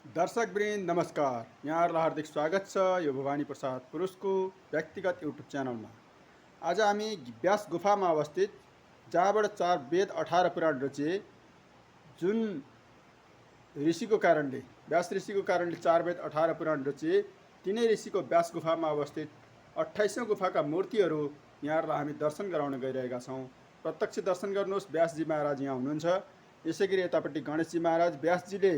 दर्शकवृन्द नमस्कार, यहाँहरूलाई हार्दिक स्वागत छ यो भवानी प्रसाद पुरुषको व्यक्तिगत युट्युब च्यानलमा। आज हामी व्यास गुफामा अवस्थित, जहाँबाट 4 वेद 18 पुराण रचिए, जुन ऋषिको कारणले व्यास ऋषिको कारणले 4 वेद 18 पुराण रचिए, तिनै ऋषिको व्यास गुफामा अवस्थित 28औं गुफाका मूर्तिहरू यहाँहरूलाई हामी दर्शन गराउन गइरहेका छौँ। प्रत्यक्ष दर्शन गर्नुहोस्। व्यासजी महाराज यहाँ हुनुहुन्छ। यसैगरी यतापट्टि गणेशजी महाराज, व्यासजीले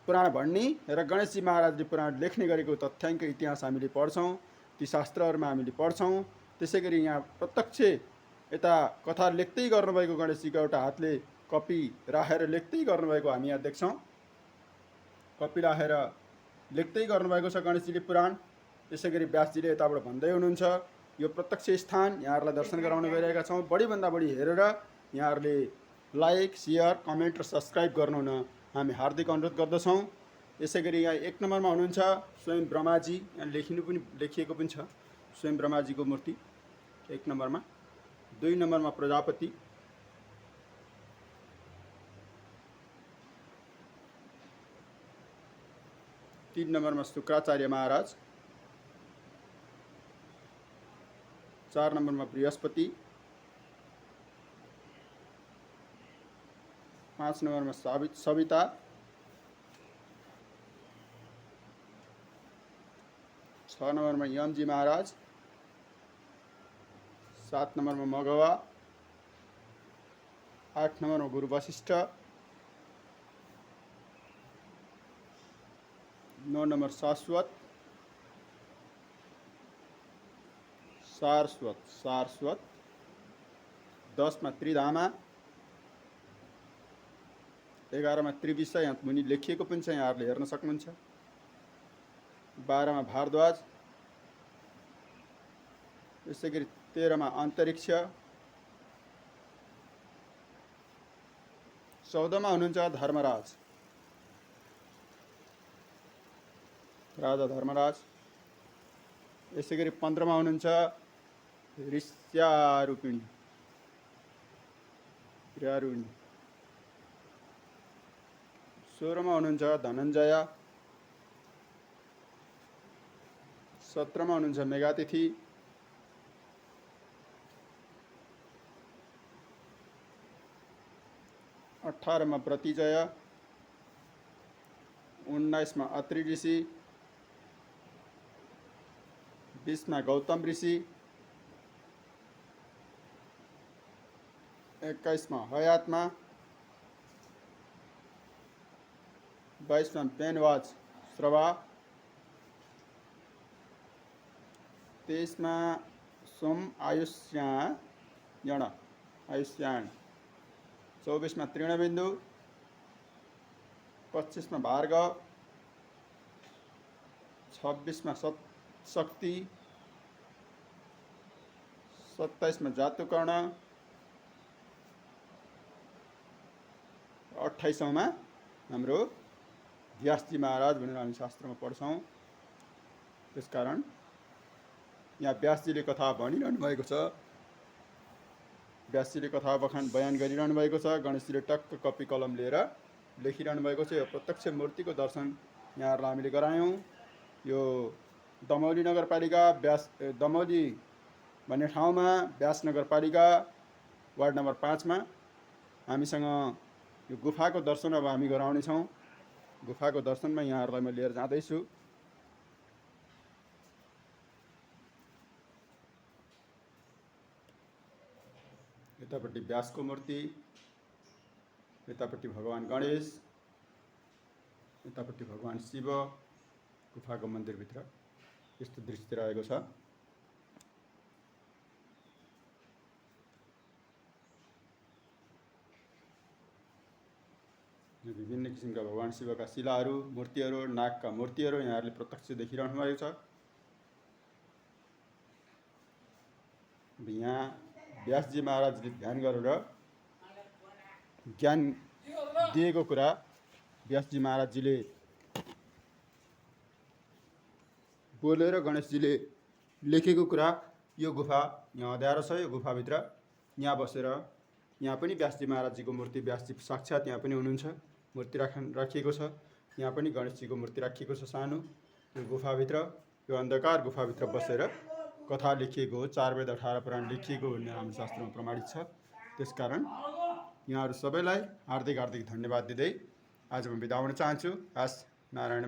पुराण भन्ने र गणेशजी महाराजले पुराण लेख्ने गरेको तथ्याङ्क इतिहास हामीले पढ्छौँ, ती शास्त्रहरूमा हामीले पढ्छौँ। त्यसैगरी यहाँ प्रत्यक्ष यता कथा लेख्दै गर्नुभएको गणेशजीको एउटा हातले कपी राखेर लेख्दै गर्नुभएको हामी यहाँ देख्छौँ। कपी राखेर लेख्दै गर्नुभएको छ गणेशजीले पुराण। त्यसैगरी व्यासजीले यताबाट भन्दै हुनुहुन्छ। यो प्रत्यक्ष स्थान यहाँहरूलाई दर्शन गराउन गइरहेका छौँ। बढीभन्दा बढी हेरेर यहाँहरूले लाइक, सेयर, कमेन्ट र सब्सक्राइब गर्नु हुन हामी हार्दिक अनुरोध गर्दछौँ। यसैगरी यहाँ 1 नम्बरमा हुनुहुन्छ स्वयं ब्रह्माजी। यहाँ लेखिएको पनि छ स्वयं ब्रह्माजीको मूर्ति 1 नम्बरमा। 2 नम्बरमा प्रजापति, 3 नम्बरमा शुक्राचार्य महाराज, 4 नम्बरमा बृहस्पति, 5 नम्बरमा सविता, 6 नम्बरमा यमजी महाराज, 7 नम्बरमा मघवा, 8 नम्बरमा गुरु वशिष्ठ, 9 नम्बर शाश्वत, सारस्वत, 10मा त्रिधामा, 11मा त्रिविषय, यहाँ मुनि लेखिएको पनि छ, यहाँहरूले हेर्न सक्नुहुन्छ। 12मा भारद्वाज, त्यसैगरी 13मा अन्तरिक्ष, 14मा हुनुहुन्छ धर्मराज, राजा धर्मराज। यसैगरी 15मा हुनुहुन्छ ऋष्यारूपिणी, 16मा हुनुहुन्छ धनञ्जय, 17मा हुनुहुन्छ मेघातिथि, 18मा प्रतिजय, 19मा अत्रि ऋषि, 20मा गौतम ऋषि, 21मा हयात्मा, 22मा बेनवाज श्रवा, 23मा सोम आयुष्याण, 24मा तृणबिन्दु, 25मा भार्गव, 26मा शक्ति, 27मा जातुकर्ण, 28औँमा हाम्रो व्यासजी महाराज भनेर हामी शास्त्रमा पढ्छौँ। त्यसकारण यहाँ व्यासजीले कथा भनिरहनु भएको छ, व्यासजीले कथा बयान गरिरहनु भएको छ। गणेशजीले टक्क कपी कलम लिएर लेखिरहनु भएको छ। यो प्रत्यक्ष मूर्तिको दर्शन यहाँहरूलाई हामीले गरायौँ। यो दमौली नगरपालिका दमौली भन्ने ठाउँमा व्यास नगरपालिका वार्ड नम्बर 5मा हामीसँग यो गुफाको दर्शन अब हामी गराउनेछौँ। गुफाको दर्शनमा यहाँहरूलाई म लिएर जाँदैछु। यतापट्टि व्यासको मूर्ति, यतापट्टि भगवान गणेश, यतापट्टि भगवान शिव गुफाको मन्दिरभित्र यस्तो दृश्य रहेको छ। विभिन्न किसिमका भगवान शिवका शिलाहरू, मूर्तिहरू, नागका मूर्तिहरू यहाँहरूले प्रत्यक्ष देखिरहनु भएको छ। यहाँ व्यासजी महाराजले ध्यान गरेर ज्ञान दिएको कुरा, व्यासजी महाराजजीले बोलेर गणेशजीले लेखेको कुरा, यो गुफा यहाँ अँध्यारो छ। यो गुफाभित्र यहाँ बसेर यहाँ पनि व्यासजी महाराजजीको मूर्ति, व्यासजी साक्षात् यहाँ पनि हुनुहुन्छ, मूर्ति राखिएको छ। यहाँ पनि गणेशजीको मूर्ति राखिएको छ सानो। यो गुफाभित्र, यो अन्धकार गुफाभित्र बसेर कथा लेखिएको हो, 4 वेद 18 पुराण लेखिएको हो भन्ने हाम्रो शास्त्रमा प्रमाणित छ। त्यसकारण यहाँहरू सबैलाई हार्दिक हार्दिक धन्यवाद दिँदै आज म बिदा हुन चाहन्छु। हस्, नारायण।